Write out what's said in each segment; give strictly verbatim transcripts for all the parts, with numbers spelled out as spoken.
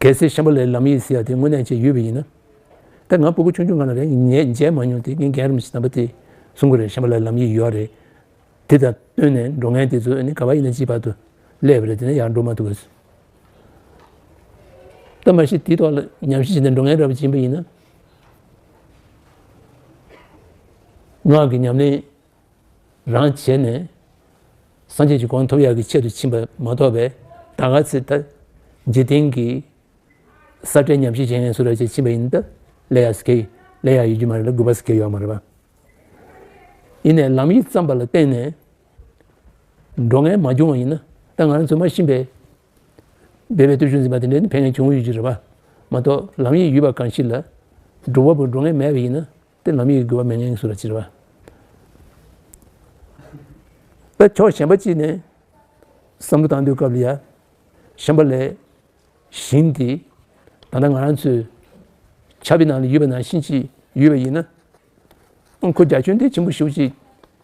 གལ་སྲིད་ཤམྦྷ་ལའི་ལམ་ཡིག་ཟེར་ཡ་དེ་དངོས་གནས་བྱས་ཡོད་པ་ཡིན་ན། ད་ང་སྤུ་གུ་ཆུང་ཆུང་སྒང་ལ་རེད། ངས་མཇལ་མ་མྱོང་དེ། ངས་རྒན་རིན་པོ་ཆེ་རྣམ་པ་དེས་གསུང་གི་རེད། ཤམྦྷ་ལའི་ལམ་ཡིག་ཡོད་རེད། དེ་དང་བསྟུན་ནས་འགྲོ་མཁན་དེ་ཚོ་ནི་ག་པར་ཡིན་ན་ཅིག་བར་དུ་སླེབས་པ་རེད། དེ་ནས་ཡར་འགྲོ་མ་ཐུབ་པ་སོང་། ད་མ་གཞི་དེའི་ཐོག་ལ་ཉམས་ཞིབ་བྱས་ནས་འགྲོ་མཁན་འདྲ་པོ་ཅིག་ཡིན་པ་ཡིན་ན། སྔགས་ཀྱི་ཉམས་ལེན་རང་བྱས་ནས་སངས་རྒྱས་ཀྱི་གོ་འཕང་ཐོབ་ཡག་གི་ཆེད་དུ་ཕྱིན་པ་མ་གཏོགས་པའི། ད་ག་ཚོད་ད་འཇིག་རྟེན་གྱི་ས་བཀྲའི་ཉམས་ཞིབ་བྱེད་མཁན་སུ་རེད་ཅེས་ཕྱིན་པ་ཡིན་ན། ད་སླེབས་ཡག་ཟེར་མཁན་སླེབས་ཡག་ཡོད་རྒྱུ་མ་རེད་ལ། དགོས་པ་ཟེར་མཁན་ཡོད་མ་རེད་པ། ཡིན་ནའི་ལམ་ཡིག་བརྩམས་པ་ལ་བརྟེན་ནས་འགྲོ་མཁན་མ་བྱུང་བ་ཡིན་ན། ད་ང་རང་ཚོ་མ་ཤེས་པའི་སྦས་པའི་བརྟུལ་ཞུགས་འཛིན་པ་དེ་འདྲ་ནི་ཕན་མཁན་བྱུང་ཡོད་ཀྱི་རེད་པ། མ་གཏོགས་ལམ་ཡིག་ཡོད་པ་གང་ཞིག་ལ་འགྲོ་བ་པོ་འགྲོ་མཁན་མེད་པ་ཡིན་ན། དེ་ལམ་ཡིག་གི་དགོས་པ་མེད་མཁན་སུ་རེད་ཅེས་རེད་པ། ད་ཕྱོགས་གཞན་པ་གཅིག་ནས་བསམ་བློ་བཏང་དུས་སྐབས་ལ་ཡ། ཤམྦྷ་ལའི་ཞིང་དེ་ད་ལྟ་ང་རང་ཚོའི་ཆབ་པའི་ནང་ལ་ཡོད་པ་ནང་བཞིན་ཅིག་ཡོད་པ་ཡིན་ན། ཁོ་རྒྱ་ཁྱོན་དེ་ཆེན་པོ་ཞེ་པོ་ཅིག་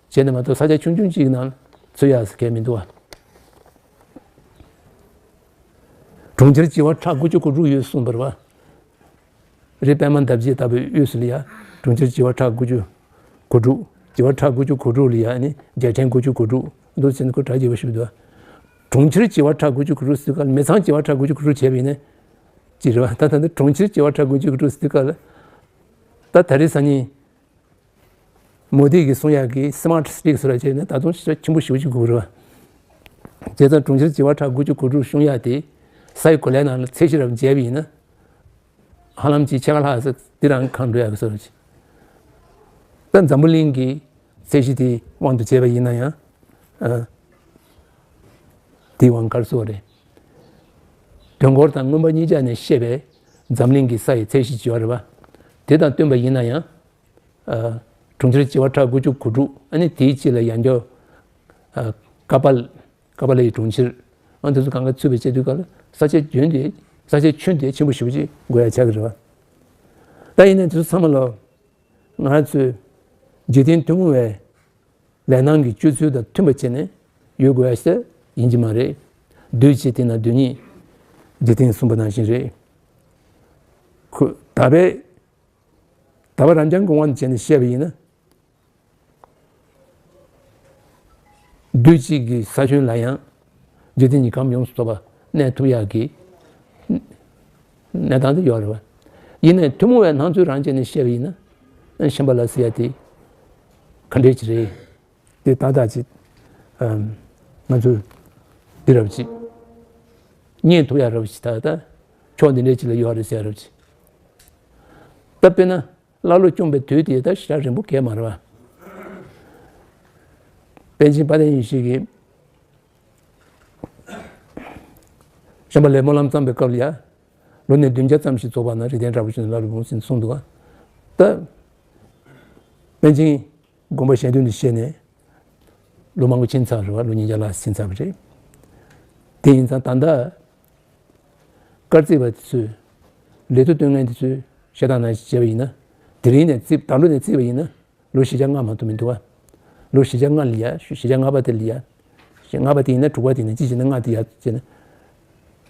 བྱས་ནས་མ་གཏོགས་ས་ཆ་ཆུང་ཆུང་ཅིག་ནང་ཚུད་ཡག་ཟེར་མཁན་མི་འདུག་པ། གྲོང་ཁྱེར་བྱེ་བ་ཕྲག་དགུ་བཅུ་གོ་དྲུག་ཡོད་གསུངས་པ་རེད་པ། རི་པདྨ་འདབ་བརྒྱད་ལྟ་བུའི་དབུས་སུ་ལ་ཡ། གྲོང་ཁྱེར་བྱེ་བ་ཕྲག་དགུ་བཅུ་གོ་དྲུག་བྱེ་བ་ཕྲག་དགུ་བཅུ་གོ་དྲུག་ལ་ཡ་ནི་རྒྱལ་ཕྲན་དགུ་བཅུ་གོ་དྲུག་འདུག་ཟེར་ནས་ཁོ་གྲ་རྒྱས་པོ་ཞིག་འདུག་གྲོང་ཁྱེར་བྱེ་བ་ཕྲག་དགུ་བཅུ་གོ་དྲུག་ཟེར་སྐབས་མི་ཚང་བྱེ་བ་ཕྲག་དགུ་བཅུ་གོ་དྲུག་བྱས་པ་ཡིན་ན་ཅི་རེད་པ། ད་ད་ལྟ་གྲོང་ཁྱེར་བྱེ་བ་ཕྲག་དགུ་བཅུ་གོ་དྲུག་ཟེར་སྐབས་ལ། ད་ད་རེས་སང་ཉིན་མོ་དི་གིས་གསུང་ཡག་གི་སི་མཱར་ཊི་སི་ཊི་ཟེར་བ་བྱས་ན་ད་དུང་ཞེ་དྲག་ཆེན་པོ་ཞེ་པོ་ཅིག་དགོས་རེད་པ། བྱས་ཙང་གྲོང་ཁྱེར་བྱེ་བ་ཕྲག་དགུ་བཅུ་གོ་དྲུག་སྲུང་ཡག་དེ་སའི་གོ་ལའི་ནང་ལ་ཚད་གཞི་རབ་མཇལ་བ་ཡིན་ན། ཧ་ལམ་ཅིག་ཕྱེད་ཀ་ལྷག་ཙམ་འདི་རང་གང་འགྲོ་ཡག་གི་བཟོ་འདྲ་ཅིག་ད་འཛམ་བུ་གླིང་གི་ཚད་གཞི་དེའི་དབང་དུ་བྱས་པ་ཡིན་ན་ཡང་། ཨ། དེའི་དབང་ག་རེ་ཟེར་དགོས་རེད། དུས་འཁོར་དང་མངོན་པ་གཉིས་ཆ་ནས་བཤད་པའི་འཛམ་གླིང་གི་ས་ཡི་ཚད་གཞི་ཅིག་ཡོད་རེད་པ། དེ་དང་བསྟུན་པ་ཡིན་ན་ཡང་། ཨ། གྲོང་ཁྱེར་བྱེ་བ་ཕྲག་དགུ་བཅུ་གོ་དྲུག་ཨ་ནི་དེའི་དཀྱིལ་ལ་ཡང་བསྐྱར། ཨ། ཀ་པཱལ། ཀ་པཱ་ལའི་གྲོང་ཁྱེར། ཨ། དེ་ཚོ་གང་ག་ཚུད་པའི་བྱེད་དུས་སྐབས་ལ་ས་ཆ་རྒྱུན་དེ། ས་ཆ་ཁྱོན་དེ་ཆེན་པོ་ཞེ་པོ་ཅིག་དགོས་ཡག་ཆགས་ཀྱི་རེད་པ། ད་ཡིན་ནའི་དེ་ཚོ་ཚང་མ་ལ་ང་ཚོས་འཇིག་རྟེན་ཐུན་མོང་བའི་ལས་སྣང་གི་སྤྱོད་ཚུལ་དང་མཐུན་པ་བྱས་ནས་ཡོད་དགོས་ཡག་ཞིག་ཡིན་གྱི་མ་རེད། སྡུད་བྱེད་དེ་ན་སྡུད་ཉིད། འཇིག་རྟེན་གསུངས་པ་ནང་བཞིན་རེད། ཁོ་ད་པའི། ད་པ་རང་རྐྱང་གི་དབང་དུ་བྱས་ནས་བཤད་པ་ཡིན་ན། སྡུད་བྱེད་ཀྱི་ས་ཁྱོན་ལ་ཡང་འཇིག་རྟེན་གྱི་ཁམས་ཡོངས་སུ་རྫོགས་པ་གནས་ཐུབ་ཡག་གི་གནས་སྟངས་དེ་ཡོད་རེད་པ། ཡིན་ནའི་ཐུན་མོང་བའི་སྣང་ཚུལ་རང་བྱས་ནས་བཤད་པ་ཡིན་ན། ཤམྦྷ་ལ་ཟེར་ཡག་དེ་ག་འདྲས་ཅིག་རེད། དེ་ཏག་ཏག་ཅིག་ཨམ། ང་ཚོས་འདི་འདྲ་པོ་ཅིག་རྙེད་ཐུབ་ཡག་འདྲ་པོ་ཅིག་ད་ལྟ་ཕྱོགས་འདི་འདྲས་ཅིག་ལ་ཡོད་རེད་ཟེར་ཡག་འདྲ་པོ་ཅིག་ད་དཔེར་ན། ཀླ་ཀློ་བཅོམ་པའི་དུས་དེ་ད་ཞེ་དྲག་རིང་པོ་གས་མ་རེད་པ། པཎ་ཆེན་དཔལ་ལྡན་ཡེ་ཤེས་ཀྱིས་ཤམྦྷ་ལའི་སྨོན་ལམ་བརྩམས་པའི་སྐབས་ལ་ཡ། ལོ་ནི་བདུན་བརྒྱ་ཙམ་ཞིག་རྫོགས་པ་ན་རིགས་ལྡན་དྲག་པོ་ཅན་ལ་ལུས་འོང་ཟེར་གསུངས་འདུག་ག་ད་པཎ་ཆེན་དགོངས་པ་གཞན་དོན་དུ་བཞེས་ནས་ལོ་མང་པོ་ཕྱིན་ཚར་རེད་པ། ལོ་ཉིས་བརྒྱ་ལྷག་ཕྱིན་ཚར་བ་རེད། དེ་ཡིན་ཙང་ད་ལྟ། སྐར་རྩིས་པ་དེ་ཚོས། ལས་ཐོ་སྟོན་མཁན་དེ་ཚོས་བཤད་སྟངས་ནང་བཞིན་བྱས་པ་ཡིན་ན། དེ་རིང་ནས་རྩིས། ད་ལོ་ནས་རྩིས་པ་ཡིན་ན། ལོ་བཞི་བརྒྱ་ལྔ་མ་གཏོགས་མི་འདུག་ག་ལོ་བཞི་བརྒྱ་ལྔ་ལ་ཡ། བཞི་བརྒྱ་ལྔ་པ་དེ་ལ་ཡ། བཞི་བརྒྱ་ལྔ་པ་དེ་ཡིན་ན་དྲུག་པ་དེ་ཡིན་ན། གཅིག་བྱས་ན་ལྔ་དེ་ཡ་བྱས་ན།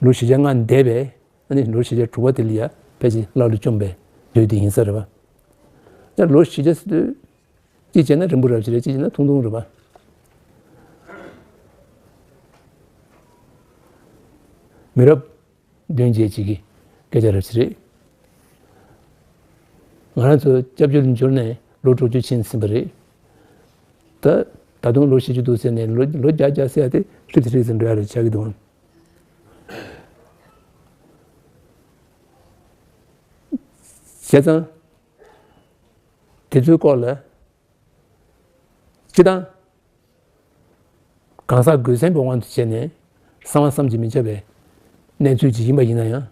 ལོ་བཞི་བརྒྱ་ལྔ་འདས་པའི། ཨ་ནི་ལོ་བཞི་བརྒྱ་དྲུག་པ་དེ་ལ་ཡ་ཕལ་ཆེར་ཀླ་ཀློ་བཅོམ་པའི་དུས་དེ་ཡིན་ས་རེད་པ། ཡང་ལོ་བཞི་བརྒྱ་ཟེར་དུས། གཅིག་བྱས་ན་རིང་པོ་རབ་ཅིག་རེད། གཅིག་བྱས་ན་ཐུང་ཐུང་རེད་པ། མི་རབས་བདུན་བརྒྱད་ཅིག་གི་སྐད་ཆ་རབ་ཅིག་རེད། ང་རང་ཚོ་སྐྱབས་བཅོལ་འབྱོར་ནས་ལོ་དྲུག་ཅུ་ཕྱིན་ཟིན་པ་རེད། ད་ད་དུང་ལོ་བཞི་བཅུ་འདུག་ཟེར་ནས་ལོ་ལོ་བརྒྱ་བརྒྱ་ཟེར་ཡ་དེ་ཧྲིབ་ཙམ་ཧྲིབ་ཙམ་འགྲོ་ཡ་རེད་ཆགས་ཀྱི་འདུག་བྱས་ཙང་དེ་ཚོའི་སྐོར་ལ། སྤྱིར་བཏང་། གང་ཟག་རྒོད་སེམས་པའི་དབང་དུ་བྱས་ནས་གསང་བ་བསམ་གྱིས་མི་ཁྱབ་པའི་གནས་ཚུལ་ཅིག་ཡིན་པ་ཡིན་ན་ཡང་།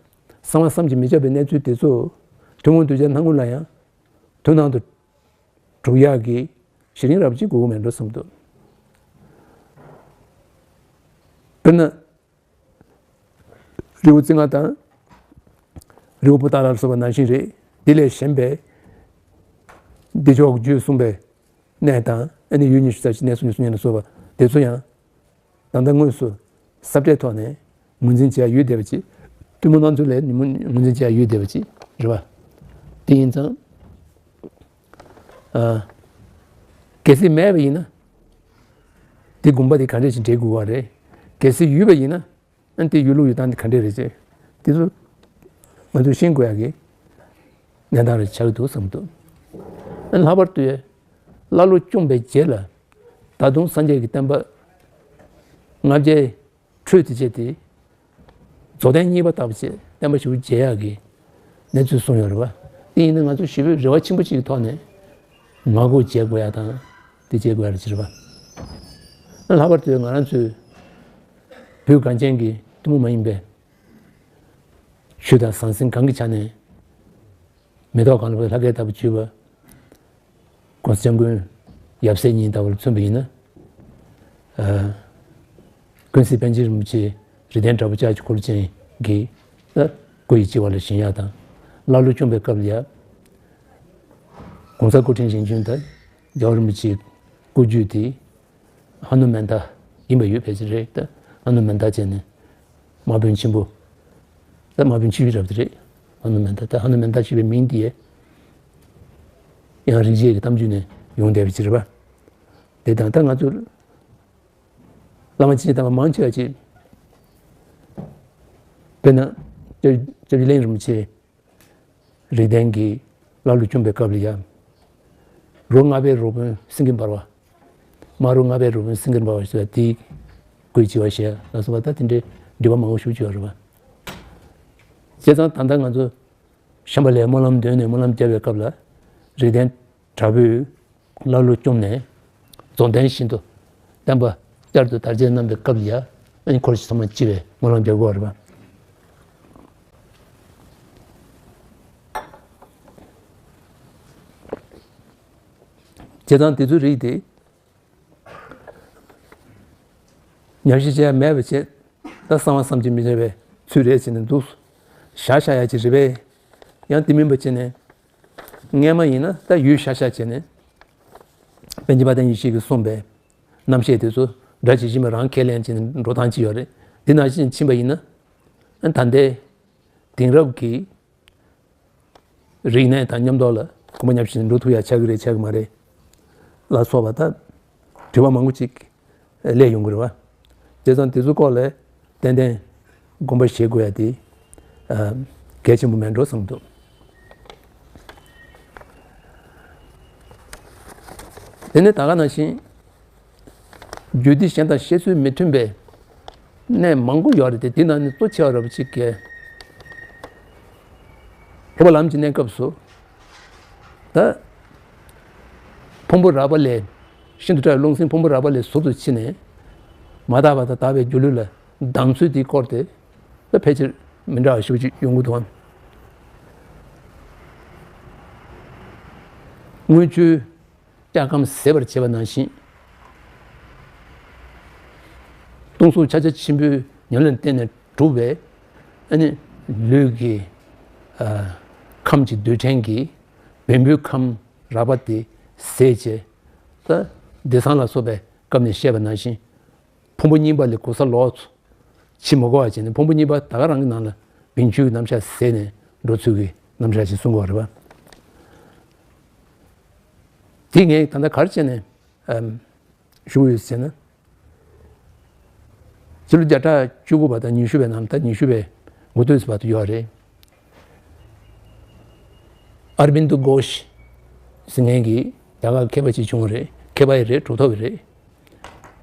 གསང་བ་བསམ་གྱིས་མི་ཁྱབ་པའི་གནས་ཚུལ་དེ་ཚོ་ཐུན་མོང་གདུལ་བྱ་སྣ་ཁུག་ལ་ཡང་དོན་དམ་དུ་གྲུབ་ཡག་གི་གཞི་རིམ་རབ་ཅིག་དགོས་ཀྱི་མེད་འགྲོ་བསམ་འདུག་དཔེར་ན། རི་བོ་རྩེ་ལྔ་དང་། རི་བོ་པོ་ཏཱ་ལ་ལ་སོགས་པ་ནང་བཞིན་རེད། དེ་ལས་གཞན་པའི་བདེ་མཆོག་རྒྱུད་གསུངས་པའི་གནས་དང་། ཨ་ནི་ཡུལ་ཉི་ཤུ་རྩ་གཅིག་གནས་སོ་ཉི་ཤུ་གསུམ་ལ་སོགས་པ་དེ་ཚོ་ཡང་། ད་ལྟ་དངོས་སུ་ས་བཀྲའི་ཐོག་ནས་ངོས་འཛིན་བྱེད་ཡ་ཡོད་བསྡད་པ་ཅིག་པུས་མོ་སྣ་ཚོགས་ལ་ཉིན་མོ་ངོས་འཛིན་བྱེད་ཡ་ཡོད་བསྡད་པ་ཅིག་རེད་བ། དེ་ཡིན་ཙང་། ཨ། གལ་སྲིད་མེད་པ་ཡིན་ན། དེ་དགོངས་པ་དེ་ག་འདྲས་ཞིག་འགྲེལ་དགོས་པ་རེད། གལ་སྲིད་ཡོད་པ་ཡིན་ན། ཨ་ནི་དེ་ཡོད་ལུགས་ཡོད་སྟངས་དེ་ག་འདྲས་རེད་ཅེས། དེ་ཚོ་ང་ཚོས་ཤེས་དགོས་ཡ་གི་གནས་སྟངས་རེ་ཆགས་ཀྱི་འདུག་བསམ་གྱི་འདུག་ཨ་ནི་ལྷག་པར་དུ་ཀླ་ཀློ་བཅོམ་པའི་རྗེས་ལ་ད་དུང་སངས་རྒྱས་ཀྱི་བསྟན་པ་ལྔ་བརྒྱའི་ཁྲོད་དེ་བྱས་ཏེ། རྫོགས་ལྡན་གཉིས་པ་ལྟ་བུ་བྱས་བསྟན་པ་ཞིག་རྒྱས་ཡག་གི་གནས་ཚུལ་གསུངས་ཡོད་རེད་བ། དེ་ཡིན་ན་ང་ཚོ་ཞི་བའི་རེ་བ་ཆེན་པོ་གཅིག་གི་ཐོག་ནས་ངག་དབང་རྒྱས་དགོས་ཡ་དང་དེ་རྒྱས་དགོས་ཡ་རེད་ཅེས་རེད་བ། ལྷག་པར་དུ་ང་རང་ཚོའི་བོད་གངས་ཅན་གྱི་ཐུན་མོང་མ་ཡིན་པའི་ཆོས་དང་ཟང་ཟིང་གང་གི་ཆ་ནས་མེ་ཏོག་གང་ལ་ལྷ་སྐལ་ལྟ་བུ་བརྗོད་པ། ༸གོང་ས་༸སྐྱབས་མགོན་ཡབ་སྲས་གཉིས་ལྟ་བུར་མཚོན་པ་ཡིན་ན། ཨ། ཀུན་གཟིགས་པཎ་ཆེན་རིན་པོ་ཆེ་རིགས་ལྡན་དྲག་པོ་ལྕགས་ཀྱུ་འཁོར་ཅན་གྱི་སྐུ་ཡི་ལྕི་བ་ལ་བཞེངས་ཡག་དང་། ཀླ་ཀློ་བཅོམ་པའི་སྐབས་ལ་ཡ། ༸གོང་ས་སྐུ་ཕྲེང་རིམ་བྱོན་དང་རྒྱལ་བ་རིན་པོ་ཆེའི་སྐུ་རྒྱུད་དེ་ཧ་ནུ་མན་ད་ཡིན་པ་ཡོད་པའི་ཕྱིར་རེད། ད་ཧ་ནུ་མན་ད་བྱས་ནས་དམག་དཔོན་ཆེན་པོ། ད་དམག་དཔོན་ཆེ་ཤོས་རབ་དེ་རེད། ཧ་ནུ་མན་ད། ད་ཧ་ནུ་མན་ད་ཞེས་པའི་མིང་འདི་ཡང་རིན་ཆེན་གྱི་གཏམ་རྒྱུད་ནས་ཡོང་བསྡད་པའི་ཕྱིར་རེད་པ། དེ་དང་ད་ང་ཚོ་བླ་མ་སྤྱི་བཏང་མང་ཆེ་བ་ཅིག་དཔེར་ན་སྐྱབས་རྗེ་གླིང་རིན་པོ་ཆེ་རིགས་ལྡན་གྱིས་ཀླ་ཀློ་བཅོམ་པའི་སྐབས་ལ་ཡང་། རོ་ལྔ་པའི་རོ་དཔོན་སེང་གེ་འབར་བ། དམག་རོ་ལྔ་པའི་རོ་དཔོན་སེང་གེ་འབར་བ་ཞེས་པ་དེའི་སྐུའི་ལྕི་བ་བཞེངས་ལ་སོགས་པ་ད་དེ་འདྲའི་འགྲེལ་པ་མང་པོ་ཞིག་ཡོད་རེད་པ། བྱས་ཙང་ད་ལྟ་ང་ཚོ་ཤམྦྷ་ལའི་སྨོན་ལམ་འདོན་ནས་སྨོན་ལམ་བརྒྱབ་པའི་སྐབས་ལ་རིགས་ལྡན་དྲག་པོས་ཀླ་ཀློ་བཅོམ་ནས་རྫོགས་ལྡན་ཞིང་དུ་བསྟན་པ་བསྐྱར་དུ་དར་རྒྱས་གནང་པའི་སྐབས་ལ་ཡ། ཨ་ནི་འཁོར་གྱི་ཚང་མ་སྤྱི་བའི་སྨོན་ལམ་རྒྱག་དགོས་པ་རེད་པ། བྱས་ཙང་དེ་ཚོའི་རིགས་དེ་ཉམས་ཞིབ་བྱས་མེད་པ་བྱས། ད་གསང་བ་བསམ་གྱིས་མི་ཁྱབ་པའི་ཚུལ་རེད་ཅེས་ནས་འདུག་བཞག་བཞག་ཡ་ཅིག་རེད་པས། ཡང་དེ་མིན་པ་བྱས་ནས། སྔས་མ་ཡིན་ན་ད་ཡུལ་ཤ་ཤ་བྱས་ནས། པཎ་ཆེན་དཔལ་ལྡན་ཡེ་ཤེས་ཀྱིས་གསུངས་པའི་རྣམ་བཤད་དེ་ཚོ་སྒྲ་ཇི་བཞིན་པ་རང་ཁས་ལེན་བྱས་ནས་འགྲོ་སྟངས་ཅིག་ཡོད་རེད། འདི་ནང་བཞིན་ཕྱིན་པ་ཡིན་ན། ཨ་ད་ལྟའི་དེང་རབས་ཀྱི་རིག་གནས་དང་མཉམ་དུ་ལ་གོམ་པ་མཉམ་བཞིན་འགྲོ་ཐུབ་ཡ་ཆགས་ཀྱི་རེད་ཆགས་ཀྱི་མ་རེད་ལ་སོགས་པ་ད་དྲི་བ་མང་པོ་ཅིག་སླེབས་ཡོང་གི་རེད་བ། བྱས་ཙང་དེ་ཚོའི་སྐོར་ལ་ཏན་ཏན་དགོངས་པ་བཞེས་དགོས་ཡ་དེ་ཨ་གལ་ཆེན་པོ་མེད་འགྲོ་བསམ་འདུག་དེ་ནས་ད་ག་ནང་བཞིན་རྒྱུད་སྡེ་གཞན་དང་བཤད་ཚུལ་མི་མཐུན་པའི་གནས་མང་པོ་ཡོད་རེད་དེ། དེ་ནང་ནས་གཙོ་ཆེ་བ་ར་བ་གཅིག་གིས་ཕོ་བ་ལམ་གྱི་གནས་སྐབས་སུ། ད་ཕུང་པོ་རགས་པ་ལས། ཤིན་ཏུ་ཕྲ་བའི་རླུང་སེམས་ཕུང་པོ་རགས་པ་ལས་ཟུར་དུ་ཕྱིན་ནས་མ་དག་པ་དང་དག་པའི་སྒྱུ་ལུས་ལ་ལྡང་ཚུལ་དེའི་སྐོར་དེ་ད་ཕལ་ཆེར་མི་འདྲ་བ་ཞེ་པོ་ཅིག་ཡོང་གི་འདུག་ཨང་། དངུལ་ཆུའི་སྐྱ་ཁམས་ཟད་པར་བྱེད་པ་ནང་བཞིན། སྟོང་གཟུགས་ཕྱག་རྒྱ་ཆེན་པོའི་ཉམས་ལེན་བརྟེན་ནས་གྲུབ་པའི་ཨ་ནི་ལུས་ཀྱི་ཨ་ཁམས་ཀྱི་རྡུལ་ཕྲན་གྱི་བེམ་པོའི་ཁམས་རགས་པ་དེ་ཟད་བྱས། ད་བདེ་གསང་ལ་སོགས་པའི་སྐབས་ནས་བཤད་པ་ནང་བཞིན། ཕུང་པོ་གཉིས་པ་ལས་གོལ་ས་ལོག་ཕྱིན་མི་དགོས་པ་བྱས་ནས་ཕུང་པོ་གཉིས་པ་ད་ག་རང་གི་ནང་ལ་བྱིང་ཆུབ་ཀྱི་རྣམ་གཞག་ཟད་ནས་འགྲོ་ཚུལ་གྱི་རྣམ་གཞག་ཅིག་གསུང་གི་ཡོད་རེད་པ། དེ་ངས་ད་ལྟ་ག་རེ་བྱས་ནས་ཨམ་ཞུ་གི་ཡོད་ཟེར་ན། སྤྱི་ལོ་བརྒྱ་ཕྲག་བཅུ་དགུ་པ་དང་ཉི་ཤུ་པའི་ནང་ད་ཉི་ཤུ་པའི་འགོ་སྟོད་ཙམ་བར་དུ་ཡོད་རེད། ཨར་བིན་དུ་གྷོཤ་ཟེར་མཁན་གྱི་རྒྱ་གར་མཁས་པ་ཅིག་བྱུང་བ་རེད། མཁས་པ་ཡི་རེད། གྲུབ་ཐོབ་ཡི་རེད།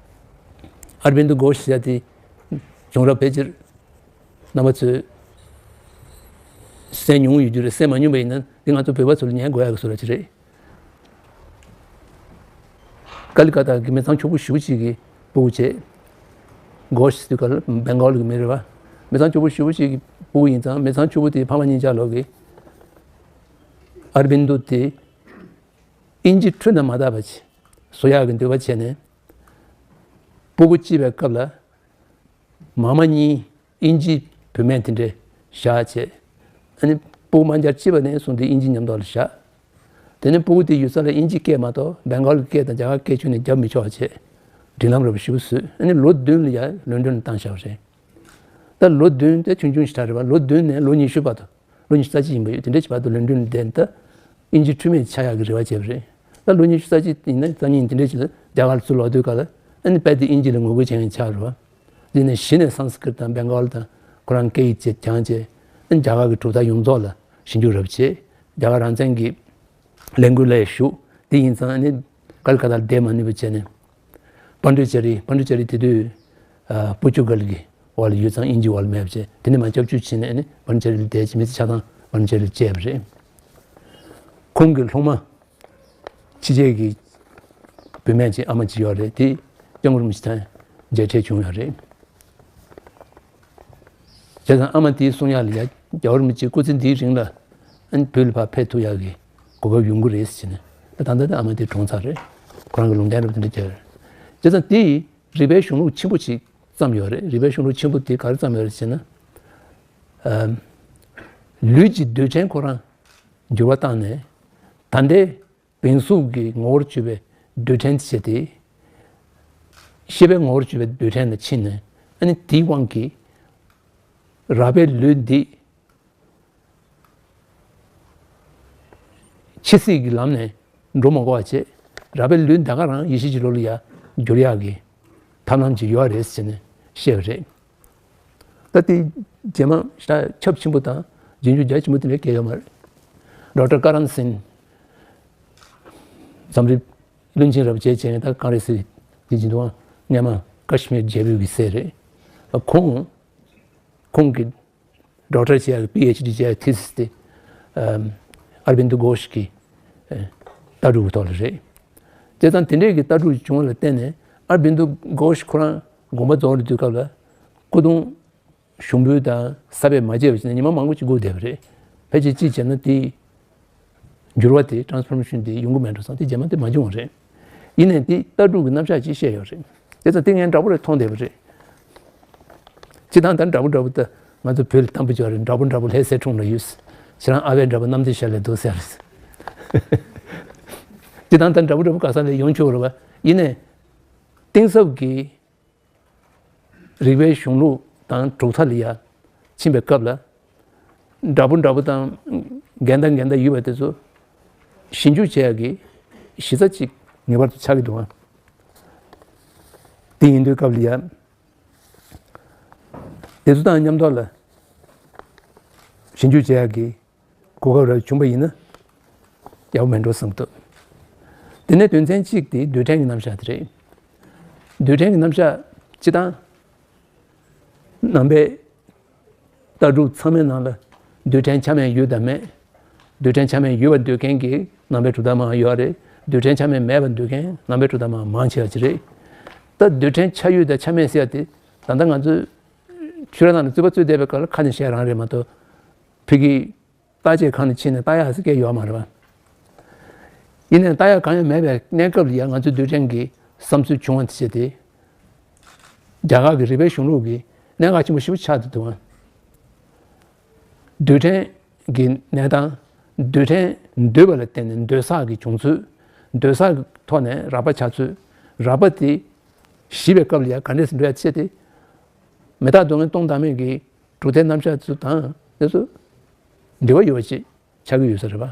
ཨར་བིན་དུ་གྷོཤ་ཟེར་ཡ་དེ་བྱུང་རབས་ཕལ་ཆེར་རྣམ་པ་ཚོས་གསན་མྱོང་ཡོད་རྒྱུ་རེད། གསན་མ་མྱོང་པ་ཡིན་ན་འདི་ང་ཚོ་བོད་པ་ཚོ་ལ་ཉན་དགོས་ཡག་གི་བཟོ་འདྲ་ཅིག་རེད། ཀ་ལི་ཀ་ཏ་གི་མི་ཚང་ཕྱུག་པོ་ཞེ་པོ་ཅིག་གི་སྤུ་གུ་བྱས། གྷོཤ་ཟེར་དུས་ཀ་ལ་བེང་གོལ་གི་མི་རེད་བ། མི་ཚང་ཕྱུག་པོ་ཞེ་པོ་ཅིག་གི་སྤུ་གུ་ཡིན་ཙང་མི་ཚང་ཕྱུག་པོ་དེའི་ཕ་མ་གཉིས་ཆ་ལོག་གིས་ཨར་བིན་དུ་དེ་དབྱིན་ཇི་འཕྲུལ་དང་མ་དག་པ་ཅིག་བཟོ་ཡག་གི་འདོད་པ་བྱས་ནས་སྤུ་གུ་སྐྱེས་པའི་སྐབས་ལ། མ་མ་གཉིས་དབྱིན་ཇི་བུད་མེད་དེ་འདྲས་བཞག་བྱས། ཨ་ནི་སྤུ་གུ་དམར་འབྱར་སྐྱེས་པ་ནས་བཟུང་སྟེ་དབྱིན་ཇི་མཉམ་དུ་ལ་བཞག་དེ་ནས་སྤུ་གུ་དེ་ཡོད་ས་ལ་དབྱིན་ཇི་སྐད་མ་གཏོགས་བེང་གོལ་གྱི་སྐད་དང་རྒྱ་གར་སྐད་ཁྱོན་ནས་རྒྱབ་མི་ཆོག་བྱས། སྒྲིག་ལམ་ར་བ་ཞེ་པོ་བཟོས། ཨ་ནི་ལོ་བདུན་ལ་ཡ་ལོན་ཌོན་ལ་བཏང་བཞག་པ་རེད། ད་ལོ་བདུན་དེ་ཆུང་ཆུང་ཞིག་རེད་བ། ལོ་བདུན་ནས་ལོ་ཉི་ཤུ་བར་དུ། ལོ་ཉི་ཤུ་རྩ་གཅིག་ཡིན་པ་ཡོད། དེ་འདྲ་ཞིག་བར་དུ་ལོན་ཌོན་ལ་བསྡད་ནས་ད་དབྱིན་ཇི་འཁྲུལ་མེད་ཆགས་ཡག་གི་རེ་བ་བྱས་པ་རེད། ད་ལོ་ཉི་ཤུ་རྩ་གཅིག་ཡིན་ན་རྩ་གཉིས་དེ་འདྲ་ཞིག་ལ་རྒྱ་གར་ཚུར་ལོག་དུས་སྐབས་ལ་ཨ་ནི་རྦད་དེ་དབྱིན་ཇི་ལ་ངོ་རྒོལ་བྱེད་མཁན་ཆགས་རེད་བ། དེ་ནས་གཞི་ནས་སཾ་སྐྲྀཏ་དང་བེང་གཱལ་དང་ཁོ་རང་སྐད་ཡིག་བཅས་སྦྱངས་བྱས། ཨ་ནི་རྒྱ་གར་གྱི་གྲུབ་མཐའ་ཡོངས་རྫོགས་ལ་ཞིབ་འཇུག་རབ་བྱས། རྒྱ་གར་རང་བཙན་གྱི་ལས་འགུལ་ལ་ཞུགས། དེ་ཡིན་ཙང་ཨ་ནི་ཀལ་ཀ་ཏ་ལ་བསྡད་མ་ནུས་པ་བྱས་ནས། པཎ་ཌི་ཅ་རི། པཎ་ཌི་ཅ་རི་དེ་དུས་ཨ་པོར་ཅུ་གལ་གྱི་འོག་ལ་ཡོད་ཙང་དབྱིན་ཇི་འོག་ལ་མེད་པ་བྱས། དེ་ནས་མར་སྐྱབས་བཅོལ་ཕྱིན་ནས་ཨ་ནི་པཎ་ཌི་ཅ་རི་ལ་བསྡད་བྱས། མི་ཚེ་ཆ་ཚང་པཎ་ཌི་ཅ་རི་ལ་བསྐྱལ་བ་རེད། ཁོང་གི་སློབ་མ་ཕྱི་རྒྱལ་གྱི་བུད་མེད་ཅིག་ཨ་མ་ཅིག་ཡོད་རེད། དེ་སྐྱབས་མགོན་རིན་པོ་ཆེ་དང་མཇལ་འཕྲད་བྱུང་ཡོད་རེད། བྱས་ཙང་ཨ་མ་དེའི་གསུང་ཡག་ལ་ཡ། རྒྱལ་བ་རིན་པོ་ཆེ་སྐུ་ཚེ་འདིའི་རིང་ལ་ཨ་ནི་བོད་ལ་ཕར་ཕེབས་ཐུབ་ཡག་གི་གོ་སྐབས་ཡོང་གི་རེད་ཟེར་ནས། ད་ད་ལྟ་ཨ་མ་དེ་གྲོངས་ཚར་རེད། ཁོ་རང་གི་ལུང་བསྟན་རབ་དེ་འདྲ་བརྒྱབ་རེད། བྱས་ཙང་དེ་ཡིས་རིག་པའི་གཞུང་ལུགས་ཆེན་པོ་ཅིག་བརྩམས་ཡོད་རེད། རིག་པའི་གཞུང་ལུགས་ཆེན་པོ་དེ་ག་རེ་བརྩམས་ཡོད་རེད་ཟེར་ན། ཨམ། ལུས་ཀྱི་རྡུལ་ཕྲན་ཁོ་རང་འགྱུར་བ་བཏང་ནས། ད་ལྟའི་བེམ་གཟུགས་ཀྱི་ངོ་བོར་གྱུར་པའི་རྡུལ་ཕྲན་དེ་བྱས་ཏེ། ཤེས་པའི་ངོ་བོར་གྱུར་པའི་རྡུལ་ཕྲན་ལ་ཕྱིན་ནས། ཨ་ནི་དེའི་དབང་གིས་རགས་པའི་ལུས་འདི་འཆི་སྲིད་ཀྱི་ལམ་ནས་འགྲོ་མ་དགོས་པ་བྱས། རགས་པའི་ལུས་འདི་ག་རང་ཡེ་ཤེས་ཀྱི་ལུས་ལ་ཡར་བསྒྱུར་ཡག་གི་ཐབས་ལམ་ཅིག་ཡོད་རེད་ཟེར་ནས་བཤད་པ་རེད། ད་དེ་རྗེས་མ་ཞེ་དྲག་ཁྱབ་ཆེན་པོ་དང་རྗེས་འཇུག་རྒྱ་ཆེན་པོ་དེ་འདྲ་སྐྱེས་ཡོད་མ་རེད། ཌོག་ཊར་ཀ་རན་སིན། འཛམ་གླིང་བློན་ཆེན་རབ་བྱས་བྱས་ནས་ད་གང་རེད་ཟེར། དེ་བྱེད་དུས་སྔོན་མ་ཀ་ཤི་མིར་རྒྱལ་པོའི་གི་སྲས་རེད། ཁོང་། ཁོང་གི་ཌོག་ཊར་བྱེད་ཡག་གི་པི་ཨེཆ་ཌི་བྱེད་ཡག་ཐི་སིས་དེ་ཨམ། ཨར་བིན་དུ་གྷོཤ་གི་ཨ་ལྟ་གྲུབ་ཀྱི་ཐོག་ལ་རེད། བྱས་ཙང་དེ་འདྲས་ཀྱི་ལྟ་གྲུབ་བྱུང་བ་ལ་བརྟེན་ནས་ཨར་བིན་དུ་གྷོཤ་ཁོ་རང་དགོངས་པ་རྫོགས་རེད་དུས་སྐབས་ལ་སྐུ་གདུང་ཞུགས་འབུལ་དང་ས་བོན་མ་བརྗེས་པ་བྱས་ནས་ཉི་མ་མང་པོ་ཅིག་སྒུག་བསྡད་པ་རེད། ཕལ་ཆེར་གཅིག་བྱས་ན་དེ་འགྱུར་བ་དེ་ཊ་རན་སི་ཕོར་མེ་ཤན་དེ་ཡོང་གི་མེད་འགྲོ་སོང་། དེ་རྗེས་མ་དེ་མ་བྱུང་བ་རེད། ཡིན་ནའི་དེ་ལྟ་གྲུབ་ཀྱི་རྣམ་གཞག་ཅིག་བཤད་ཡོད་རེད། དེ་ཙང་དེ་ངས་འདྲ་པོ་རེ་མཐོང་བསྡད་པ་རེད། སྤྱིར་བཏང་ད་འདྲ་པོ་འདྲ་པོ་ད་ང་ཚོ་བོད་ལ་གཏམ་དཔེ་ཅིག་ཡོད་རེད། འདྲ་པོ་འདྲ་པོ་ལྷ་སའི་འཁྲུངས་ལ་ཡོད། ཁྱེད་རང་ཨ་ཕའི་འདྲ་པོ་གནམ་བདེ་ཤར་ལ་འདུག་ཟེར་རེད། སྤྱིར་བཏང་ད་འདྲ་པོ་འདྲ་པོ་ག་ས་ལ་ཡོང་ཆོག་རེད་བ། ཡིན་ནའི་གཏིང་ཟབ་ཀྱི་རིག་པའི་གཞུང་ལུགས་དང་གྲུབ་མཐའ་ལ་ཡ་ཕྱིན་པའི་སྐབས་ལ། འདྲ་པོ་འདྲ་པོ་དང་འགལ་ཟླ་འགལ་ཟླ་ཡོད་པ་དེ་ཚོ་ཞིབ་འཇུག་བྱེད་ཡག་གི་གཞི་རྩ་གཅིག་ངེས་པར་དུ་ཆགས་ཀྱི་འདུག་ཨ། དེ་ཡིན་དུས་སྐབས་ལ་ཡ། དེ་ཚོ་དང་མཉམ་དུ་ལ་ཞིབ་འཇུག་བྱེད་ཡག་གི་གོ་སྐབས་རེ་བྱུང་པ་ཡིན་ན་ཡག་པོ་མེད་འགྲོ་བསམ་འདུག་དེ་ནས་དོན་ཚན་གཅིག་དེ་རྡུལ་ཕྲན་གྱི་རྣམ་གཞག་དེ་རེད། རྡུལ་ཕྲན་གྱི་རྣམ་གཞག་སྤྱིར་བཏང་ནང་པའི་ལྟ་གྲུབ་ཚང་མའི་ནང་ལ་རྡུལ་ཕྲན་ཆ་མེད་ཡོད་དམ་མེད། རྡུལ་ཕྲན་ཆ་མེད་ཡོད་པར་འདོད་མཁན་གྱི་ནང་པའི་གྲུབ་མཐའ་མང་ཡོད་རེད། རྡུལ་ཕྲན་ཆ་མེད་མེད་པར་འདོད་མཁན་ནང་པའི་གྲུབ་མཐའ་མང་མང་ཆེ་བ་ཅིག་རེད། ད་རྡུལ་ཕྲན་ཆ་ཡོད་དང་ཆ་མེད་ཟེར་ཡ་དེ་ད་ལྟ་ང་ཚོས་ཆོས་ར་ནང་ལ་རྩོད་པ་རྩོད་བསྡད་པའི་སྐབས་ལ་ཁ་ནས་བཤད་རང་རེད་མ་གཏོགས། ཕ་གི་བརྟག་དཔྱད་ཁང་ནས་ཕྱིན་ནས་བལྟ་ཡག་ཟེར་མཁན་ཡོད་མ་རེད་པ། ཡིན་ནའི་བལྟ་ཡག་གང་ཡང་མེད་པའི་གནས་སྐབས་ལ་ཡང་ང་ཚོའི་རྡུལ་ཕྲན་གྱི་བསམ་ཚུལ་བྱུང་བ་དེ་བྱས་ཏེ། རྒྱ་གར་གྱི་རིག་པའི་གཞུང་ལུགས་ཀྱི་གནད་འགག་ཆེན་པོ་ཞེ་པོ་ཆགས་འདུག་ཨ། རྡུལ་ཕྲན་གྱི་གནས་སྟངས། རྡུལ་ཕྲན་འདུས་པ་ལ་བརྟེན་ནས་འདོད་ཆགས་ཀྱི་བྱུང་ཚུལ། འདོད་ཆགས་ཀྱི་ཐོག་ནས་རགས་པ་ཆགས་ཚུལ། རགས་པ་དེ་ཞི་བའི་སྐབས་ལ་ཡང་ག་འདྲས་སུ་འགྲོ་ཡ་བྱས་ཏེ། མི་རྟག་སྡུག་བསྔལ་སྟོང་བདག་མེད་ཀྱི་གྲུབ་མཐའི་རྣམ་གཞག་ཚོ་དང་དེ་ཚོ་འབྲེལ་བ་ཡོད་པ་ཅིག་ཆགས་ཀྱི་ཡོད་ས་རེད་པ།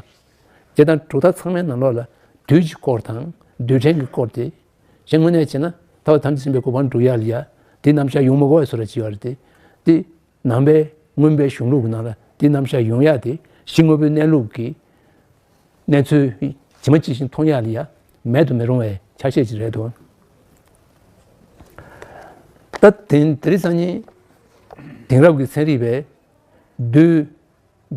དེ་དང་གྲུབ་མཐའ་ཚང་མའི་ནང་ལོགས་ལ་དུས་ཀྱི་སྐོར་དང་རྡུལ་ཕྲན་གྱི་སྐོར་དེ། གཞན་དངོས་གནས་བྱས་ན་ཐར་པ་ཐམས་ཅད་མཁྱེན་པའི་གོ་འཕང་སྒྲུབ་ཡ་ལ་ཡ་དེའི་རྣམ་གཞག་ཡོང་མ་དགོས་པའི་བཟོ་འདྲ་ཅིག་ཡོད་རེད་དེ། དེ་ནང་པའི་མངོན་པའི་གཞུང་ལུགས་ཀྱི་ནང་ལ་དེའི་རྣམ་གཞག་ཡོང་ཡ་དེ་གཞི་དངོས་པོའི་གནས་ལུགས་ཀྱི་གནས་ཚུལ་ཇི་མ་ཇི་བཞིན་མཐོང་ཡག་ལ་ཡ་མེད་དུ་མི་རུང་བའི་ཆ་ཤས་ཅིག་རེད་འདུག་ད་དེང་དེ་རིང་སང་ཉིན་དེང་རབས་ཀྱི་ཚན་རིག་པས་རྡུལ་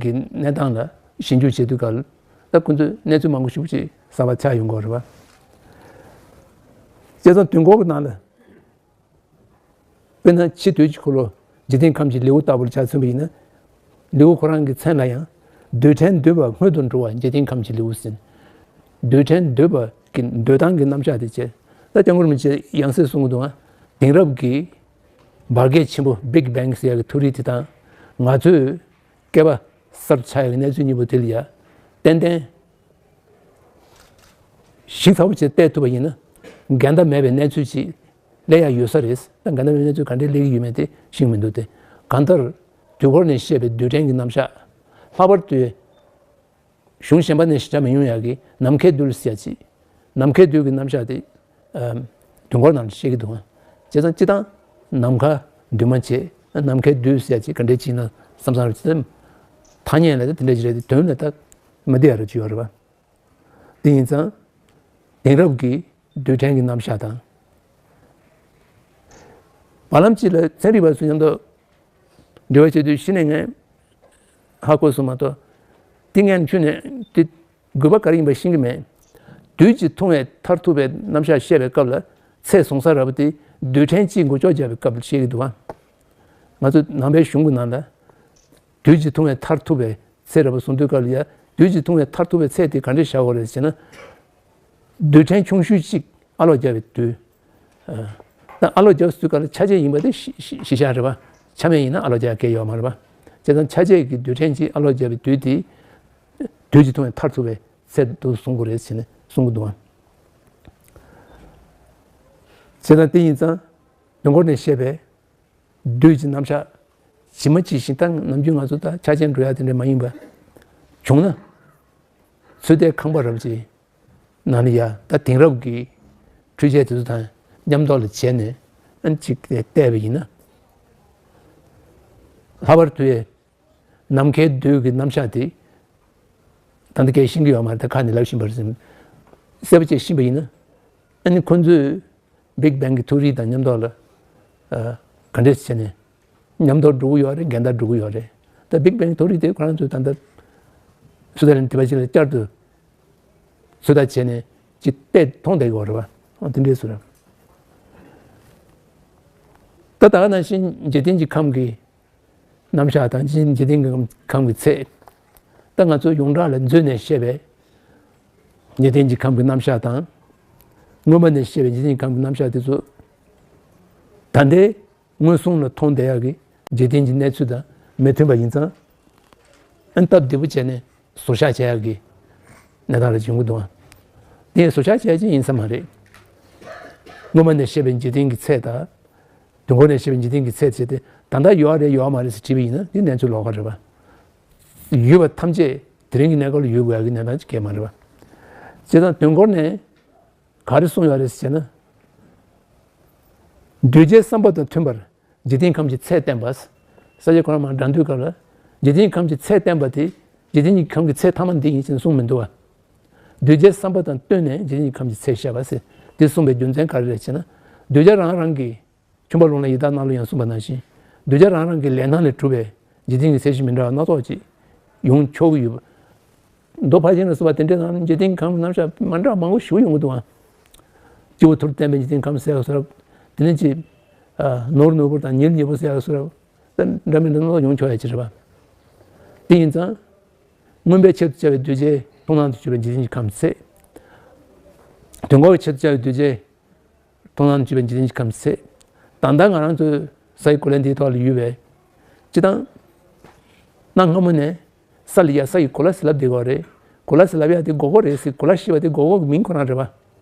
གྱི་གནས་སྟངས་ལ་ཞིབ་འཇུག་བྱེད་དུས་སྐབས་ད་ཁོ་ཚོས་གནས་ཚུལ་མང་པོ་ཞིག་ཅིག་གསར་པ་ཆགས་ཡོང་གི་ཡོད་རེད་པ། བྱས་ཙང་དུས་འཁོར་གྱི་ནང་ལ། དཔེར་ན་ཕྱི་དུས་ཀྱི་འཁོར་ལོ། འཇིག་རྟེན་ཁམས་ཀྱི་ལེའུ་ལྟ་བུར་ཆ་མཚོན་པ་ཡིན་ན། ལེའུ་ཁོ་རང་གི་མཚན་ལ་ཡང་། རྡུལ་ཕྲན་འདུས་པ་སྔོན་དུ་འགྲོ་བ་འཇིག་རྟེན་ཁམས་ཀྱི་ལེའུ་ཟེར། རྡུལ་ཕྲན་འདུས་པ་གི་འདུས་སྟངས་ཀྱི་རྣམ་གཞག་དེ་བྱས། ད་སྐྱབས་མགོན་རིན་པོ་ཆེ་ཡང་སེ་གསུང་གི་འདུག་ཨ། དེང་རབས་ཀྱི་འབར་གས་ཆེན་པོ་བིག་བེང་ཟེར་ཡག་གི་ཐུའུ་རི་དེ་དང་། ང་ཚོས་བསྐལ་པ་གསར་དུ་ཆགས་ཡག་གི་གནས་ཚུལ་གཉིས་པོ་དེ་ལ་ཡ་ཏན་ཏན་ཞིབ་ཚགས་པོ་བྱས་བལྟས་ཐུབ་པ་ཡིན་ན། འགལ་ཟླ་མེད་པའི་གནས་ཚུལ་ཅིག་སླེབས་ཡག་ཡོད་ས་རེད། ད་འགལ་ཟླ་མེད་པའི་གནས་ཚུལ་ག་འདྲས་སླེབས་ཀྱི་ཡོད་མེད་དེ་ཤེས་ཀྱི་མི་འདུག་སྟེ། གང་ལྟར་དུས་འཁོར་ནས་བཤད་པའི་རྡུལ་ཕྲན་གྱི་རྣམ་གཞག། ལྷག་པར་དུ་གཞུང་གཞན་པ་ནས་ཞིབ་ཆ་མི་ཡོང་ཡག་གི་ནམ་མཁའི་རྡུལ་ཟེར་ཡག་ཅིག། ནམ་མཁའི་རྡུལ་གྱི་རྣམ་གཞག་དེ་དུས་འཁོར་ནང་ལ་བཤད་ཀྱི་འདུག་ཨང་། བྱས་ཙང་སྤྱིར་བཏང་ནམ་མཁའ་འདུས་མ་བྱས། ནམ་མཁའི་རྡུལ་ཟེར་ཡག་ཅིག་ག་འདྲས་ཅིག་ཡིན་ན་བསམ་བསམ་རེད་དེ། ཐ་སྙད་ལ་དེ་འདྲས་ཅིག་རེད་དེ། དོན་ལ་ད་མི་བདེ་ཡག་རེ་ཅིག་ཡོད་རེད་པ། དེ་ཡིན་ཙང་དེང་རབས་ཀྱི་རྡུལ་ཕྲན་གྱི་རྣམ་གཞག་དང་། བར་ལམ་གཅིག་ལ་ཚན་རིག་པ་ཚོ་མཉམ་དུ་འབྲེལ་བ་བྱེད་དུས་གཞི་ནས་ངས་ཧ་གོ་སོང་མ་གཏོགས། དེ་ངས་ཁྱོན་ནས་དེ་དགོས་པ་ག་རེ་ཡིན་པ་ཤེས་ཀྱི་མེད། རྡུལ་གྱིས་ཐུང་བའི་མཐར་ཐུག་པའི་རྣམ་གཞག་བཤད་པའི་སྐབས་ལ་ཚད་བཟུང་ས་ར་བ་དེ་རྡུལ་ཕྲན་གཅིག་མགོ་ལྕོག་བརྒྱབ་པའི་སྐབས་ལ་བཤད་ཀྱི་འདུག་བ། ང་ཚོ་ནང་པའི་གཞུང་གི་ནང་ལ་རྡུལ་གྱིས་ཐུང་བའི་མཐར་ཐུག་པའི་ཚད་ར་བ་བཟུང་དུས་སྐབས་ལ་ཡ། རྡུལ་གྱིས་ཐུང་བའི་མཐར་ཐུག་པའི་ཚད་དེ་ག་འདྲས་བཞག་དགོས་རེད་ཟེར་ན། རྡུལ་ཕྲན་ཆུང་ཤོས་གཅིག་ཨ་ལོག་བརྒྱབ་པའི་རྡུལ། ད་ཨ་ལོག་བརྒྱབ་ཟེར་དུས་སྐབས་ལ་ཆ་བྱད་ཡིན་པ་དེ་གཞི་གཞི་བཞག་རེད་པ། ཆ་མེད་ཡིན་ན་ཨ་ལོག་བརྒྱབ་ཡག་ཡོད་མ་རེད་པ། བྱས་ཙང་ཆ་བྱད་ཀྱི་རྡུལ་ཕྲན་གཅིག་ཨ་ལོག་བརྒྱབ་པའི་རྡུལ་དེ་རྡུལ་གྱིས་ཐུང་བའི་མཐར་ཐུག་པའི་ཚད་དུ་བཟུང་དགོས་རེད་ཟེར་ནས་གསུང་གི་འདུག་ཨང་། བྱས་ཙང་དེ་ཡིན་ཙང་དུས་འཁོར་ནས་བཤད་པའི་རྡུལ་གྱི་རྣམ་གཞག་ཇི་མ་ཇི་བཞིན། ད་ནམ་རྒྱུན་ང་ཚོ་ད་ཆ་རྐྱེན་འགྲོ་ཡག་དེ་འདྲ་མ་ཡིན་པ་བྱུང་ན། ཚོད་ལྟའི་ཁང་པ་རབ་ཅིག་ནང་ལ་ཡ། ད་དེང་རབས་ཀྱི་འཕྲུལ་ཆས་དེ་ཚོ་དང་མཉམ་ཐོག་ལ་བྱས་ནས་ཨ་ནི་གཅིག་བལྟས་པ་ཡིན་ན། ལྷག་པར་དུ་ནམ་མཁའི་རྡུལ་གྱི་རྣམ་གཞག་དེ་ད་ལྟ་སྐད་ཤེས་ཀྱི་ཡོད་མ་རེད། ད་ཁ་ནས་ལབ་བཞིན་པ་རེད། གསལ་པོ་བྱས་ཤེས་པ་ཡིན་ན། ཨ་ནི་ཁོ་ཚོས་བིག་བེང་གི་ཐུའུ་རི་དང་མཉམ་ཐོག་ལ་ཨ་ག་འདྲས་བྱས་ནས་མཉམ་དུ་འགྲོ་གི་ཡོད་རེད། འགལ་ཟླར་འགྲོ་གི་ཡོད་རེད། ད་བིག་བེང་ཐུའུ་རི་དེ་ཁོ་རང་ཚོས་ད་ལྟ་སུ་ད་ལན་དེ་བ་ཅིག་ལ་བསྐྱར་དུ་ཚོད་ལྟ་བྱས་ནས་ཅིག་བལྟས་མཐོང་བསྡད་ཀྱི་ཡོད་རེད་པ། འོ་དེ་འདྲས་སུ་རེད། ད་ད་ག་ནང་བཞིན་འཇིག་རྟེན་གྱི་ཁམས་ཀྱི་རྣམ་གཞག་དང་། འཇིག་རྟེན་གྱི་ཁམས་ཀྱི་ཚད། ད་ང་ཚོ་ཡོངས་གྲགས་ལ་མཛོད་ནས་བཤད་པའི་འཇིག་རྟེན་གྱི་ཁམས་ཀྱི་རྣམ་གཞག་དང་། སྔོན་མ་ནས་བཤད་པའི་འཇིག་རྟེན་གྱི་ཁམས་ཀྱི་རྣམ་གཞག་དེ་ཚོ་ད་ལྟའི་མངོན་སུམ་ལ་མཐོང་བསྡད་ཡག་གི་འཇིག་རྟེན་གྱི་གནས་ཚུལ་དང་མི་མཐུན་པ་ཡིན་ཙང་། ཨན་སྟབས་བདེ་པོ་བྱས་ནས་བཟོ་བཞག་བྱེད་ཡག་གི་གནས་སྟངས་ལ་བྱུང་གི་འདུག་ཨ། དེ་བཟོ་བཞག་བྱེད་ཡག་ཅིག་ཡིན་ས་མ་རེད། སྔོན་མ་ནས་བཤད་པའི་འཇིག་རྟེན་གྱི་ཚད་དང་། དུས་འཁོར་ནས་བཤད་པའི་འཇིག་རྟེན་གྱི་ཚད་བྱས་ཏེ། ད་ལྟ་ཡོད་རེད་ཡོད་མ་རེད་ཟེར་དྲིས་པ་ཡིན་ན། དེ་གནས་ཚུལ་ལོགས་ཀ་རེད་པ། ཡོད་པ་ཐམས་ཅད་དེ་རིང་གི་གནས་སྐབས་ལ་ཡོད་དགོས་ཡག་གི་གནས་སྟངས་ཅིག་གང་ཡང་མ་རེད་པ། བྱས་ཙང་དུས་འཁོར་ནས་ག་རེ་གསུངས་ཡོད་རེད་ཟེར་ན། གདུལ་བྱའི་བསམ་པ་དང་མཐུན་པར་འཇིག་རྟེན་ཁམས་ཀྱི་ཚད་བསྟན་པ། ས་སྐྱ་ཁོ་རང་མར་འགྲན་བསྡུར་སྐབས་ལ་འཇིག་རྟེན་ཁམས་ཀྱི་ཚད་བསྟན་པ་དེ། འཇིག་རྟེན་གྱི་ཁམས་ཀྱི་ཚད་མཐའ་མ་འདི་ཡིན་ཞེས་གསུངས་མི་འདུག་བ། གདུལ་བྱའི་བསམ་པ་དང་བསྟུན་ནས་འཇིག་རྟེན་གྱི་ཁམས་ཀྱི་ཚད་བཤད་པ་ཟེར། འདི་གསུངས་པའི་རྒྱུ་མཚན་ག་རེ་རེད་ཅེ་ན། གདུལ་བྱ་རང་རང་གི། མཆོད་པ་ལུང་ལ་ཡི་དྭགས་ནགས་ལུ་ཡང་གསུངས་པ་ནང་བཞིན། གདུལ་བྱ་རང་རང་གི་ལས་སྣང་ལས་གྲུབ་པའི་འཇིག་རྟེན་གྱི་ཚད་གཞི་མི་འདྲ་བ་སྣ་ཚོགས་ཅིག་ཡོང་ཆོག་གི་ཡོད་པ། མདོ་ཕལ་ཆེར་ལ་སོགས་པ་དེ་འདྲའི་ནང་འཇིག་རྟེན་གྱི་ཁམས་རྣམ་གཞག་མི་འདྲ་བ་མང་པོ་ཞིག་ཡོང་གི་འདུག་ཨང་། སྤྱི་བོ་ཐུར་བསྟན་པའི་འཇིག་རྟེན་ཁམས་ཟེར་ཡག་བཟོ་འདྲ། དེ་ནས་ཅིག་ནོར་ནོར་བུ་དང་ཉིལ་ཉིལ་བུ་ཟེར་ཡག་བཟོ་འདྲ། འདྲ་མི་འདྲ་སྣ་ཚོགས་ཡོང་ཆོག་ཡག་ཅིག་རེད་པ། དེ་ཡིན་ཙང་། མངོན་པའི་ཆེད་དུ་བྱ་བའི་གདུལ་བྱའི་མཐོང་སྣང་དུ་གྱུར་པའི་འཇིག་རྟེན་གྱི་ཁམས་ཚད། དུས་འཁོར་བའི་ཆེད་དུ་བྱ་བའི་གདུལ་བྱའི་མཐོང་སྣང་དུ་གྱུར་པའི་འཇིག་རྟེན་གྱི་ཁམས་ཚད། ད་ལྟ་ང་རང་ཚོའི་སའི་གོ་ལའི་འདིའི་ཐོག་ལ་ཡོད་པའི། སྤྱིར་བཏང་། གནའ་སྔ་མོ་ནས་ས་ལ་ཡ་ས་ཡི་གོ་ལ་ཟེར་ལབ་བསྡད་ཀྱི་ཡོད་རེད། གོ་ལ་ཟེར་ལབ་ཡག་དེ་སྒོར་སྒོར་རེད་ཟེར། གོ་ལ་ཞེས་པ་དེ་སྒོར་སྒོར་གྱི་མིང་ཁོ་རང་རེད་པ།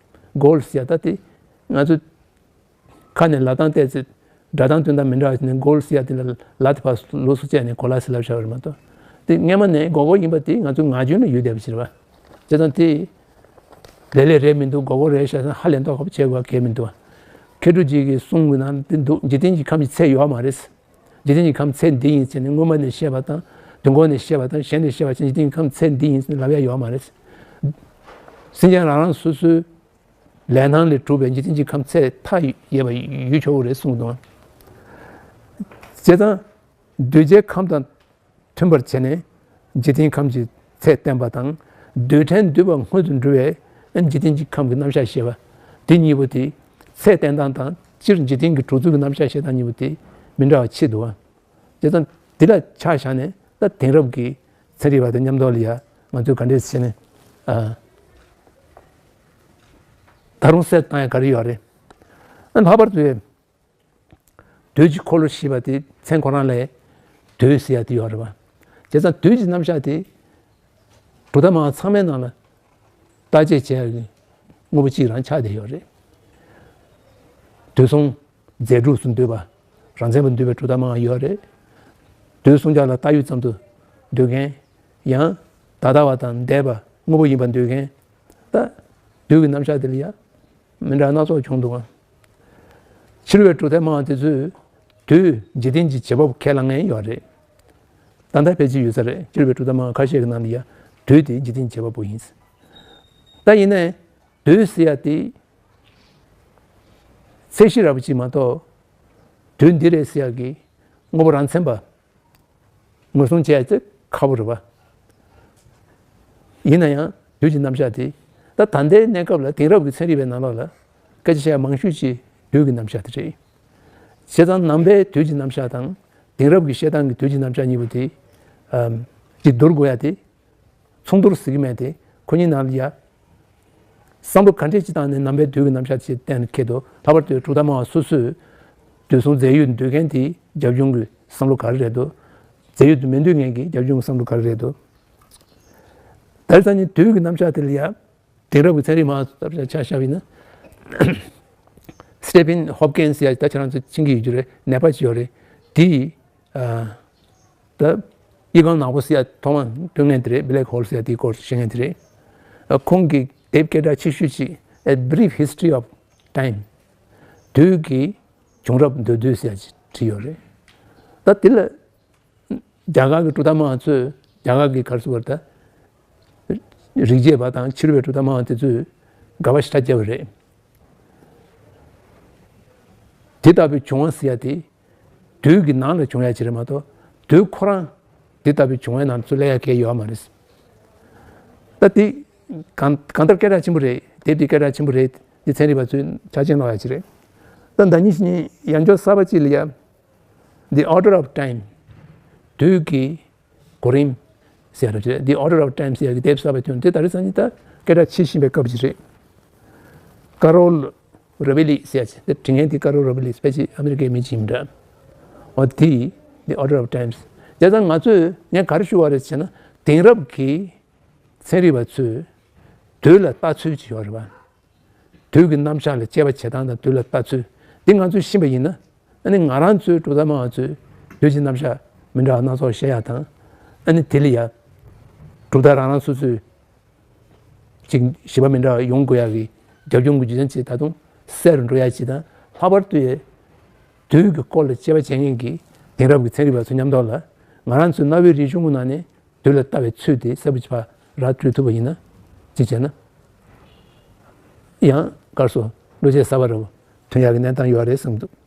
སྒོར་ཟེར་ཡག་ད་དེ་ང་ཚོ་ཁ་ནས་ལབ་སྟངས་བལྟས་ཚེ་སྒྲ་གདངས་སྟོན་སྟངས་མི་འདྲ་བ་ཞིག་ནས་སྒོར་ཟེར་ཡག་དེ་ལ་ལ་དེ་ཕར་ལོགས་སུ་བཅད་ནས་གོ་ལ་ཟེར་ལབ་བཞག་པ་རེད་མ་གཏོགས། དེ་སྔ་མ་ནས་སྒོར་སྒོར་ཡིན་པ་དེ་ང་ཚོའི་ངག་རྒྱུན་ལ་ཡོད་བསྡད་པ་ཞིག་རེད་པ། བྱས་ཙང་དེ་ལས་ལས་རེད་མི་འདུག་སྒོར་སྒོར་རེད་ཤག་ཟེར་ཧ་ལས་མདོག་ཁ་པོ་བྱེད་དགོས་པ་གང་ཡང་མི་འདུག་པ། མཁས་གྲུབ་རྗེ་གིས་གསུངས་པའི་ནང་དེ་འདུག་འཇིག་རྟེན་གྱི་ཁམས་ཀྱི་ཚད་ཡོད་མ་རེད། འཇིག་རྟེན་གྱི་ཁམས་ཚད་འདི་ཡིན་ཟེར་ནས་སྔོན་མ་ནས་བཤད་པ་དང་། དུས་འཁོར་ནས་བཤད་པ་དང་། གཞན་ནས་བཤད་པ་ཅིག་འཇིག་རྟེན་གྱི་ཁམས་ཚད་འདི་ཡིན་ཟེར་ནས་ལབ་ཡག་ཡོད་མ་རེད། སེམས་ཅན་རང་རང་སོ་སོའི་ལས་སྣང་ལས་གྲུབ་པའི་འཇིག་རྟེན་གྱི་ཁམས་ཚད་མཐའ་ཡས་པ་ཡོད་ཆོག་གི་རེད་གསུངས་འདུག་བྱས་ཙང་། གདུལ་བྱའི་ཁམས་དང་མཐུན་པར་བྱས་ནས་འཇིག་རྟེན་ཁམས་ཀྱི་ཚད་བསྟན་པ་དང་། རྡུལ་ཕྲན་འདུས་པ་སྔོན་དུ་འགྲོ་བའི་འཇིག་རྟེན་གྱི་ཁམས་ཀྱི་རྣམ་གཞག་བཤད་པ། དེ་གཉིས་པོ་དེ་ཚད་བསྟན་སྟངས་དང་། སྤྱིར་འཇིག་རྟེན་གྱི་གྲུབ་ཚུལ་གྱི་རྣམ་གཞག་བཤད་སྟངས་གཉིས་པོ་དེ་མི་འདྲ་བ་ཆེ་འདུག་བ། བྱས་ཙང་དེ་ལ་ཆ་བཞག་ནས་ད་དེང་རབས་ཀྱི་ཚན་རིག་པ་དང་མཉམ་དུ་ལ་ཡ་ང་ཚོས་ག་འདྲས་བྱས་ནས་ཨ། ད་རུང་གསལ་བཏང་ཡ་ག་རེ་ཡོད་རེད། ཨ་ལྷག་པར་དུ་རྡུལ་གྱི་འཁོར་ལོ་ཞེས་པ་དེ་མཚན་ཁོ་རང་ལས་རྡུལ་ཟེར་ཡ་དེ་ཡོད་རེད་པ། བྱས་ཙང་རྡུལ་གྱི་རྣམ་གཞག་དེ་གྲུབ་མཐའ་མང་ཚང་མའི་ནང་ལ་བརྟག་དཔྱད་བྱས་ཡ་གི་དངོས་པོ་གཅིག་རང་ཆགས་བསྡད་ཡོད་རེད། དུས་གསུམ་རྫས་གྲུབ་སུ་འདུས་པ། རང་མཚན་པ་འདུས་པའི་གྲུབ་མཐའ་མང་ཡོད་རེད། དུས་གསུམ་ཆར་ལ་ལྟ་ཡུལ་ཙམ་དུ་འདོད་མཁན། ཡང་ད་ལྟ་བ་དང་འདས་པ་དངོས་པོ་ཡིན་པར་འདོད་མཁན། ད་དུས་ཀྱི་རྣམ་གཞག་དེ་ལ་ཡང་མི་འདྲ་སྣ་ཚོགས་བྱུང་འདུག་ག། འཆི་བའི་གྲུབ་མཐའ་སྨྲ་བ་དེ་ཚོས་དུས་འཇིག་རྟེན་གྱི་བྱེད་པ་པོ་ཁས་བླངས་མཁན་ཡོད་རེད། ད་ལྟ་ཕལ་ཆེར་ཡོད་ས་རེད། འཆི་བའི་གྲུབ་མཐའ་སྨྲ་བ་ཁ་ཤས་ཀྱི་ནང་ལ་ཡང་དུས་དེ་འཇིག་རྟེན་བྱེད་པ་པོ་ཡིན། ད་ཡིན་ནའི་དུས་ཟེར་ཡ་དེ་ཚད་གཞི་ར་བ་ཅིག་མ་གཏོགས། དུས་འདི་རེད་ཟེར་ཡ་གི་དངོས་པོ་རང་མཚན་པ་ངོས་བཟུང་བྱས་ཚེ་ཁག་པོ་རེད་པ། ཡིན་ན་ཡང་དུས་ཀྱི་རྣམ་གཞག་དེ། ད་ད་ལྟའི་གནས་སྐབས་ལ་དེང་རབས་ཀྱི་ཚན་རིག་པའི་ནང་ལོགས་ལ་སྐད་ཆ་བཤད་མང་ཤོས་ཀྱིས་དུས་ཀྱི་རྣམ་གཞག་དེ་རེད། བྱས་ཙང་ནང་པའི་དུས་ཀྱི་རྣམ་གཞག་དང་དེང་རབས་ཀྱི་བཤད་སྟངས་ཀྱི་དུས་ཀྱི་རྣམ་གཞག་གཉིས་པོ་དེ། ཨམ། གཅིག་བསྡུར་དགོས་ཡ་དེ། མཚུངས་བསྡུར་ཟེར་གྱི་མེད་དེ། ཁོ་གཉིས་ནང་ལ་ཡ། བསམ་བློ་ག་འདྲས་ཅིག་བཏང་ནས་ནང་པའི་དུས་ཀྱི་རྣམ་གཞག་ཅིག་གཏན་ལ་འཁེལ་འདུག། ལྷག་པར་དུ་གྲུབ་མཐའ་སྨྲ་བ་སོ་སོས་དུས་གསུམ་རྫས་ཡོད་འདོད་མཁན་དེའི་རྒྱབ་ལྗོངས་ཀྱི་བསམ་བློ་ག་རེ་རེད་འདུག། རྫས་ཡོད་དུ་མི་འདོད་མཁན་གྱི་རྒྱབ་ལྗོངས་ཀྱི་བསམ་བློ་ག་རེ་རེད་འདུག། ད་རེས་ཙམ་ནས་དུས་ཀྱི་རྣམ་གཞག་དེ་ལ་ཡ། དེང་རབས་ཀྱི་ཚན་རིག་མ་ལྟར་ཆ་བཞག་པ་ཡིན་ན། Stephen Hopkins ཟེར་ཡ་ད་ཁྱེད་རང་ཚོ་མཁྱེན་གྱི་ཡོད་རྒྱུ་རེད། ནད་པ་ཅིག་ཡོད་རེད། དེས། ཨ། ད་དབྱི་ཁང་ནག་པོ་ཟེར་ཡ་ཐོག་མ་སྟོན་མཁན་དེ་རེད། Black Hole ཟེར་ཡ་དེའི་སྐོར་བཤད་མཁན་དེ་རེད། ཨ། ཁོང་གིས་དེབ་སྐད་གྲགས་ཆེ་ཤོས་ཅིག A Brief History of Time། དུས་ཀྱི་བྱུང་རབས་མདོར་བསྡུས་ཟེར་ཡ་ཅིག་བྲིས་ཡོད་རེད། ད་དེ་ལ་རྒྱ་གར་གྱི་གྲུབ་མཐའ་སྨྲ་བ་ཚོས། རྒྱ་གར་གྱི་ག་རེ་ཟེར་དགོས་རེད་ད། རིག་བྱེད་པ་དང་འཆི་བའི་གྲུབ་མཐའ་སྨྲ་བ་དེ་ཚོས་དགག་པ་ཞེ་དྲག་བརྒྱབ་པ་རེད། དེ་ལྟ་བུའི་བྱུང་བ་ཟེར་ཡ་དེ། དུས་ཀྱི་ནང་ལ་བྱུང་ཡ་ཅིག་རེད་མ་གཏོགས། དུས་ཁོ་རང་དེ་ལྟ་བུའི་བྱུང་བའི་ནང་ཚུད་ལ་ཡ་གང་ཡང་ཡོད་མ་རེད། ད་དེ་གང་གང་ལྟར་སྐད་གྲགས་ཆེན་པོ་རེད། དེབ་དེ་སྐད་གྲགས་ཆེན་པོ་རེད། དེ་ཚན་རིག་པ་ཚོས་ཆ་རྐྱེན་ལོག་ཡ་ཅིག་རེད། ད་ཟླ་ཉིན་ཞིག་ཉིན་ཡང་བསྐྱར་གསར་པ་ཅིག་ལ་ཡ། The Order of Time། དུས་ཀྱི་གོ་རིམ་ཟེར་ཡ་རེད། The Order of Time ཟེར་ཡ་གི་དེབ་གསར་པ་ཐོན། དེ་ད་རེས་ཙམ་ཉིན་ད་སྐད་གྲགས་ཆེ་བཞིན་པའི་སྐབས་ཅིག་རེད། Carol Rovelli ཟེར་ཡ་ཅིག། དེ་འབྲི་མཁན་དེ་Carol Rovelli ཕལ་ཆེར་ཨ་མི་རི་ཀའི་མི་ཅིག་ཡིན་འདྲ། འོ་དེ་The Order of Times། བྱས་ཙང་ང་ཚོས་ངས་ག་རེ་ཞུ་བ་རེད་ཟེར་ན། དེང་རབས་ཀྱི་ཚན་རིག་པ་ཚོས་དུས་ལ་ལྟ་ཚུལ་ཅིག་ཡོད་རེད་པ། དུས་ཀྱི་རྣམ་གཞག་ལ་དཔྱད་པ་བྱེད་སྟངས་དང་དུས་ལ་ལྟ་ཚུལ་འདི་ང་ཚོས་ཤེས་པ་ཡིན་ན། ཨ་ནི་ང་རང་ཚོའི་གྲུབ་མཐའ་སྨྲ་བ་ཚོས་དུས་ཀྱི་རྣམ་གཞག་མི་འདྲ་བ་སྣ་ཚོགས་བཤད་ཡ་དང་། ཨ་ནི་དེ་ལ་ཡ་གྲུབ་མཐའ་རང་རང་སོ་སོའི་ཅིག་གཞི་པ་མི་འདྲ་བ་ཡོང་དགོས་ཡ་གི་རྒྱབ་ལྗོངས་ཀྱི་རྒྱུ་མཚན་ཅིག་ད་དུང་གསལ་རུ་འགྲོ་ཡ་ཅིག་དང་། ལྷག་པར་དུ་ཡ་དུས་ཀྱི་སྐོར་ལ་དཔྱད་པ་བྱེད་མཁན་གྱི་དེང་རབས་ཀྱི་ཚན་རིག་པ་ཚོ་མཉམ་དུ་ལ། ང་རང་ཚོའི་གནའ་བོའི་རིག་གཞུང་གི་ནང་ནས་དུས་ལ་ལྟ་བའི་ཚུལ་དེ་གསལ་པོ་ཅིག་ཕར་ར་སྤྲོད་ཐུབ་པ་ཡིན་ན། ཅིག་བྱས་ན་ཡང་སྐབས་སུ་བློ་སྐྱེད་གསར་པ་རུ་ཐོན་ཡག་གི་གནས་སྟངས་ཡོད་རེད་བསམ་འདུག།